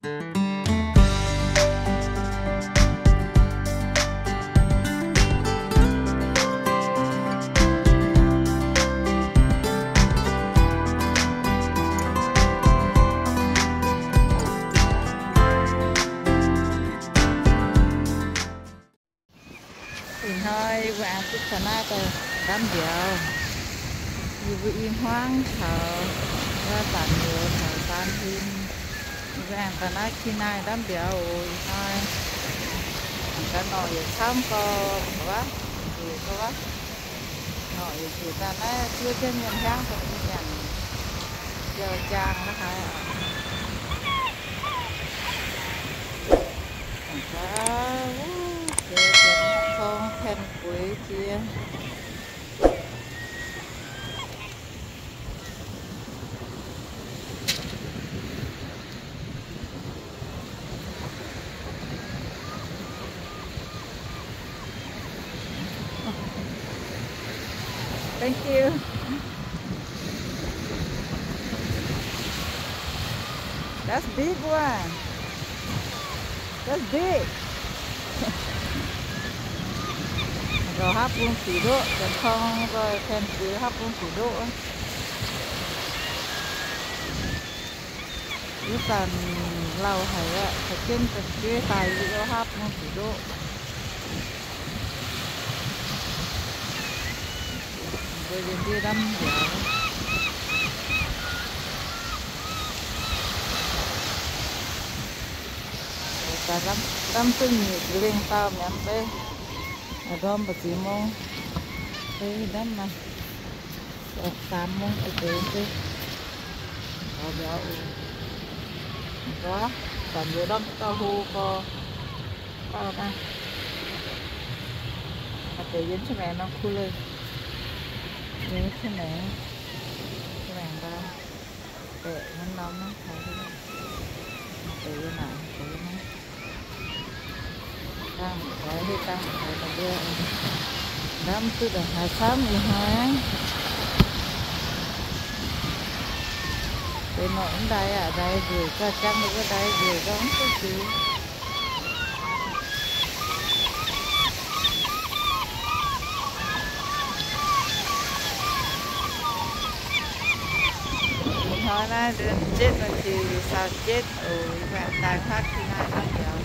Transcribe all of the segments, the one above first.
Ih hnoi yie mbuo aengx duqv taux naaiv daaih ndamv mbiauz. Yie mbuo i hmuangv taux wuov zanc youz taux saan hmien, yie mbuo aengx daaih naaiv Kinai ndamv mbiauz oc. Ih hnoi ga'norqc yietc camv gorx, gorx, norqc yietc zuqc daaih naaiv zuov jienv mienh hiaangv daaih mienh biauv jaang la'haaix oc. Gaax, wuov, zorng paen bueix jiex. Thank you. That's big one. That's big. Nqa'haav bung sic ndoqv, janx-tong nzoih paen bueix haav bung sic ndoqv. Wuov zanc lauh haic aqv, caux jienv daaih jueiv daaih yie haav bung sic ndoqv. Mbuo yiem ndiev ndamv mbiauz. Ndamv duqv nyic lengh dauh mi'aqv fai. Ndorm mbu'ziex mong? Fai ndamv maah, saan mong deix deix fai. Zanc nziex ndorm dauh hlo gorx. Dauh naaiv, maaih deix yiem cin-maengx nor kuv leiz. Yiem cin-maengx, cin-maengx ndau, baeqc hnangv norm naaiv taux, maaih deix yiem naaic, maaih deix yiem naaiv. Dangh oix hiuv dangh oix daaih mbuo ndamv duqv ndongc haaix camv ih hnoi. Deix norqc mv ndaix aqv, ndaix nzueic, gauh jangv mbuo ndaix nzueic gauh mv duqv sic. Ih hnoi naaiv เดือนเจ็ด วันที่ สามสิบเจ็ด oc, yie mbuo aengx daaih hnangv Kinai ndamv mbiauz.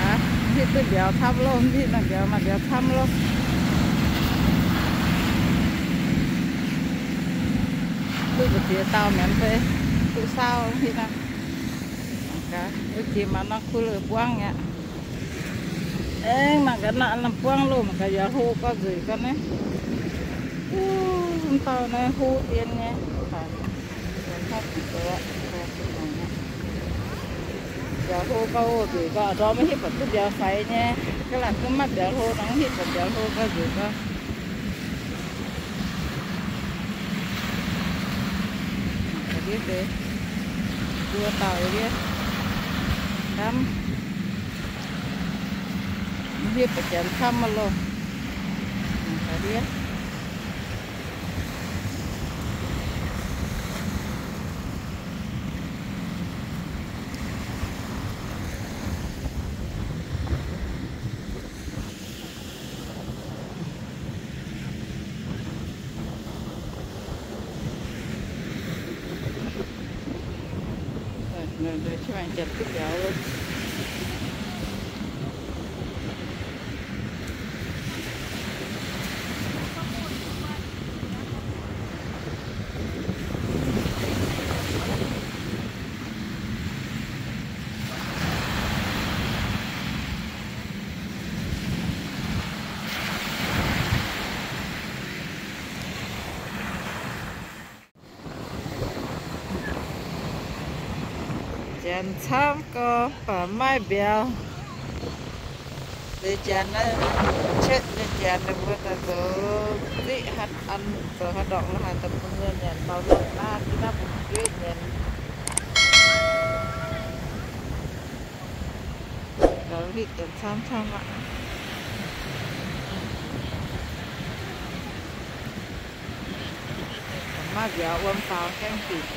Aa, hitv duqv mbiauz camv loh, hitv maaih mbiauz, maaih mbiauz camv loh. Duqv mbu'ziex dauh mi'aqv fai, duqv saauv hitv naaiv. Wuov jiex maaih norm kuv buangv aqv. Aengx mangc gaax naaiv buangv loh, mangc gaax yaac hlo gauh nzueic gauh naaiv. Wuov, mv dauh naaiv hlo dien nyei. Yaac hlo gauh nzueic gauh, ndorm maiv hitv buatc duqv mbiauz faix nyei. Ga'naaiv duqv maiv mbiauz hlo nor, mv hitv buatc mbiauz hlo gauh nzueic gauh. Ndiev deix, buo dauh ndiev, ndamv. Mv hiuv buatc janx camv maiv loh. Ndiev. Janx camv gorx baac maiv mbiauz. Deix janx naaiv, cuotv nyei janx ninh mbuo daaih zoux ziqv haaix an, zoux haaix ndorngx la'haaix daaih bun mienh nyanc, dau longc naaiv, jienv naaiv bun jueiv nyanc. Gauh hitv janx camv camv aqv. Maiv mbiauz wuom faaux gaengh dingc,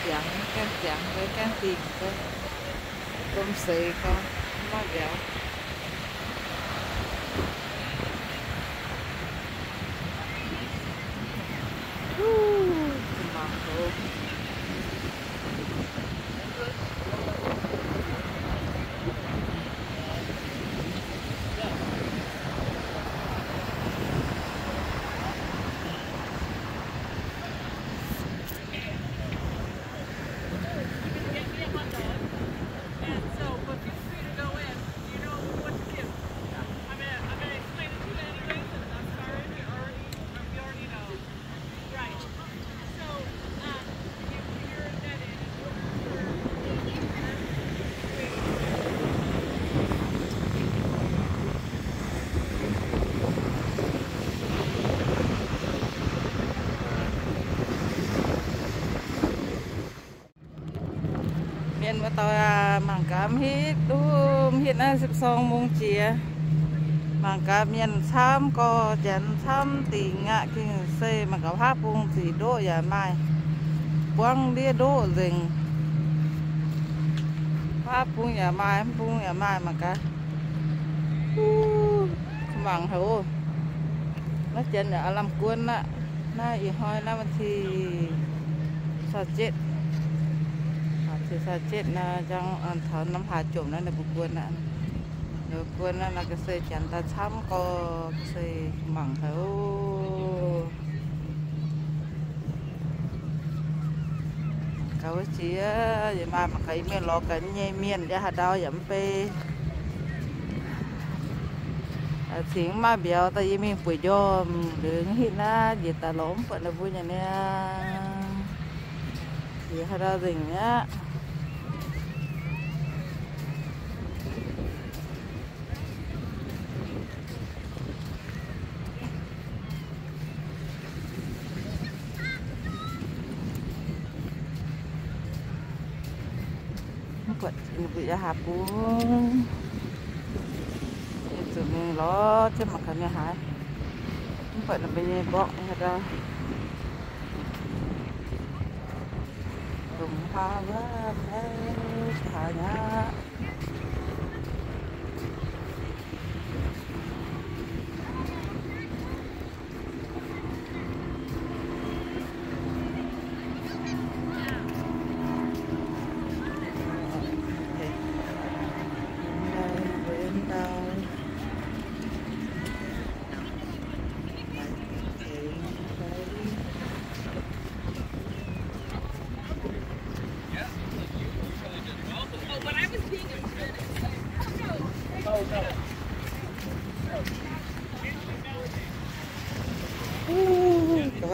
ziangx gaengh ziangx, gaengh dingc, wuom seix gau, maiv mbiauz. Mienh muoz-doic aac, mangc gaax mv hitv duqv, mv hitv naaiv sipv sorng mungz jiex. Mangc gaax mienh camv gorx, janx camv dingc aqv. Gengh se mangc gaax haav bung zic ndoqv yaac maaih, buangv ndiev ndoqv nzengc. Haav bung yaac maaih, mv bung yaac maaih mangc gaax. Mangc haic oc. Naaiv janx yaac aav lamh guon aqv. Naaiv ih hnoi naaiv วันที่ยี่สิบเจ็ด, ยี่สิบเจ็ด naaiv, njang taux norm hlaax jomc naaiv ninh mbuo guon aqv. Ninh mbuo guon naaiv, naaiv ga'sie janx daaih camv gorx, ga'sie mangc haic oc. Gaax wuov jiex, yie maaih mangc gaax yie mienh lorz gaax nyei mienh yaac haaix ndau yaac mv bei. Cingx mv maaih mbiauz daaih yie mingh bueix njormh liuz hitv naaiv njiec daaih lorz mv buatc ninh mbuo nyei niaa. Njiec haaix ndau nzengc mi'aqv. Mv buatc ninh mbuo yaac haaix bung. Yie zuqc mingh lorz jienv mangc gaax ninh haaix. Mv buatc ninh mbuo nyei mborqv haaix ndau. Dongh hlaax wuov, hlaax aqv.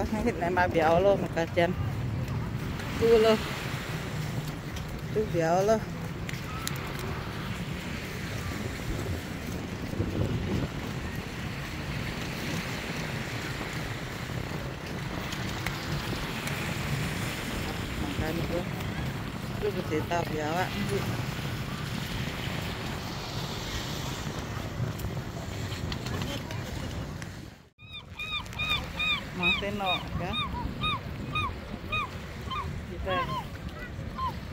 Hnangv hitv naaiv maaih mbiauz loh, mangc gaax janx. Duqv loh. Duqv mbiauz loh. Mangc gaax ninh mbuo duqv mbu'ziex dauh mbiauz aqv. Mangc deix norqc gaax.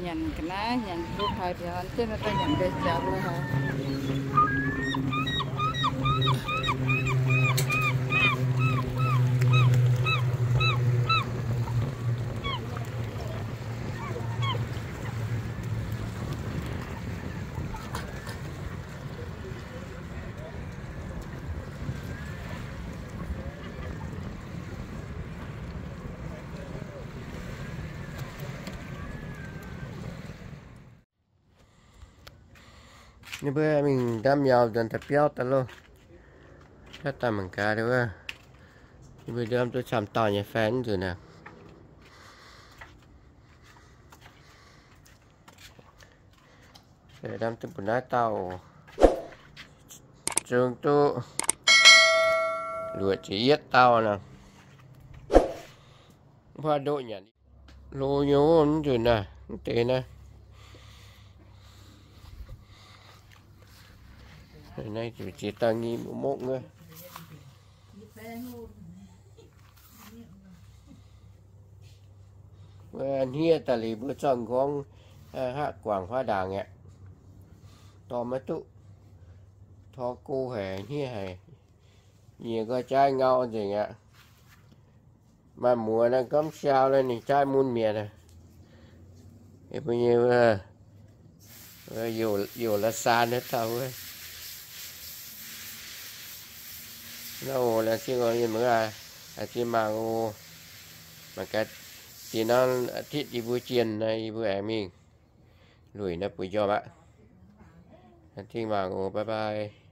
Nyanc ga'naaiv, nyanc duqv haaix mbiauz jienv naaiv daaih nyanc deix jaax lorqc haaix. Ninh mbuo mingh ndamv mbiauz nzuonx daaih biauv daaih loh. Biauv daaih mangc gaax wuov. Ninh mbuo ndamv duqv camv dauh nyei fai mv nzunc naaiv. Ndamv duqv mbu'naaiv dauh, zungv duqv luoqc ziepc yietv dauh nor. Mv baac ndoqv nyanc hlo nyei mv nzunc naaiv, mv deix naaiv. Naaiv zuqc ziex dauh nyei mv mokv wuov. Hniev daaih liuz mbuo zorqv m'nqorngv hngaqv guangc huaav ndaangc aqv. Dorh maiv duqv. Tor go haic, hniev haic. Nyiec nqoi jaaiv ngau nzengc aqv. Maaih muoz naaiv gormv siau naaiv ninh jaaiv mun mi'aqv. Mbuo nyei youc la'saan naaiv dauh wuov. Naaiv oc, laengz zingh oc, yie mbuo ziex mangc oc. Mangc gaax, diex norm อาทิตย์ yie mbuo jienh naaiv yie mbuo aengx mingh luic naaiv buoz njormh aqv. Laengz zingh mangc oc, bye bye.